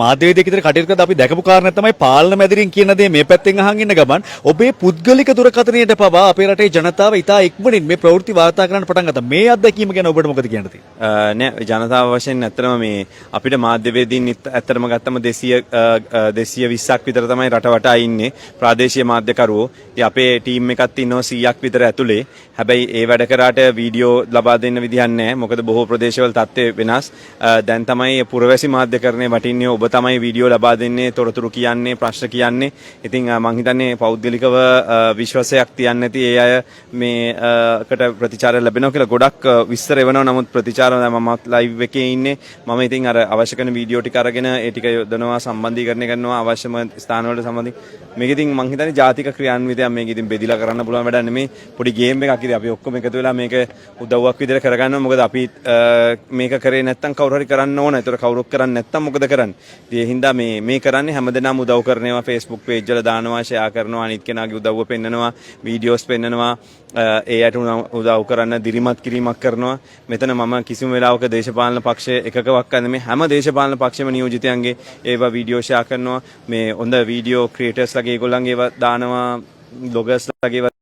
මාධ්‍යවේදියෙක් විදිහට කටයුතු කරද්දී අපි දැකපු කාරණා තමයි පාලන මැදිරියෙන් කියන දේ මේ පැත්තෙන් අහන් ඉන්න ගමන් ඔබේ පුද්ගලික දුරකථනයට පවා අපේ රටේ ජනතාව ඉතා ඉක්මනින් මේ ප්‍රවෘත්ති වාර්තා කරන්න පටන් ගත්තා. මේ අත්දැකීම ගැන ඔබට මොකද කියන්න තියෙන්නේ? නෑ, ජනතාව වශයෙන් ඇත්තටම මේ අපිට මාධ්‍යවේදීන් ඇත්තටම ගත්තම 200 220ක් විතර තමයි රට වටා ඉන්නේ ප්‍රාදේශීය මාධ්‍යකරුවෝ. ඉතින් අපේ ටීම් එකක් ඉන්නවා 100ක් විතර ඇතුලේ. හැබැයි ඒ වැඩ කරාට වීඩියෝ ලබා දෙන්න විදිහක් නෑ. මොකද බොහෝ ප්‍රදේශවල තත්ත්වය වෙනස්. දැන් තමයි පුරවැසි මාධ්‍යකරණය වටින්නේ. ඔබ තමයි වීඩියෝ ලබා දෙන්නේ, තොරතුරු කියන්නේ, ප්‍රශ්න කියන්නේ. ඉතින් මං හිතන්නේ පෞද්ගලිකව විශ්වාසයක් තියන්න නැති ඒ අය මේ කට ප්‍රතිචාර ලැබෙනවා කියලා ගොඩක් විස්තර එවනවා. නමුත් ප්‍රතිචාර දැන් මමත් ලයිව් එකේ ඉන්නේ. මම ඉතින් අර අවශ්‍ය කරන වීඩියෝ ටික අරගෙන ඒ ටික යොදනවා, සම්බන්ධීකරණය කරනවා අවශ්‍යම ස්ථානවලට සම්බන්ධ. මේක ඉතින් මං හිතන්නේ ජාතික ක්‍රියාන්විතයක්. මේක ඉතින් බෙදිලා කරන්න පුළුවන් වැඩක් නෙමෙයි. පොඩි ගේම් එකක්. ඉතින් අපි ඔක්කොම එකතු වෙලා මේක උදව්වක් විදිහට කරගන්නවා. මොකද අපි මේක කරේ නැත්තම් කවුරු හරි කරන්න ඕන. ඒතර කවුරුත් කරන්නේ නැත්තම් මොකද කරන්නේ? ඉතින් ඒ හින්දා මේ මේ කරන්නේ හැමදෙනාම උදව් කරන ඒවා Facebook page වල දානවා, ෂෙයා කරනවා, අනිත් කෙනාගේ උදව්ව පෙන්නනවා, වීඩියෝස් පෙන්නනවා, ඒ අයට උදව් කරන්න දිරිමත් කිරීමක් කරනවා. මෙතන මම කිසිම වෙලාවක දේශපාලන පක්ෂ එකකවත් නෙමෙයි, හැම දේශපාලන පක්ෂෙම නියෝජිතයන්ගේ ඒවා වීඩියෝ ෂෙයා කරනවා. මේ හොඳ වීඩියෝ ක්‍රියේටර්ස් ලගේ ඒගොල්ලන්ගේ ඒවා දානවා, බ්ලොගර්ස් ලගේ ඒවා.